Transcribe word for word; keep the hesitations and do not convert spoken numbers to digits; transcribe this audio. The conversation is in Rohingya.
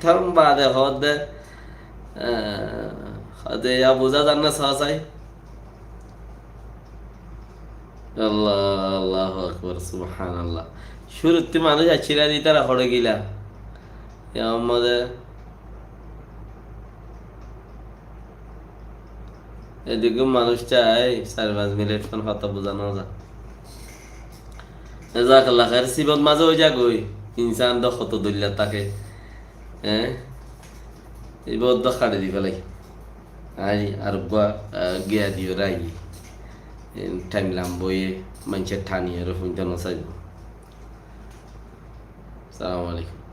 Tor baade hoódde, ah, hoódde ya buzá zar na sósai. Allah, Allahu Akbar, Subhanallah. Cúruttí manúic accíl ar ítara hoçé gila. Yar mazé edikku manúic tai sair fañs minit fán hotá buzá no za. Jazakallah khair, sibot mazé ói zagói, insán dé hoto dóilla táke. Eé? Ibot dé hári di félai. Añí ar uggwá, ah, giya diyóre aiyí. Eén thaim lamba óiye, maincé thaniyóre fúinto no saibó. Assalamu alaikum.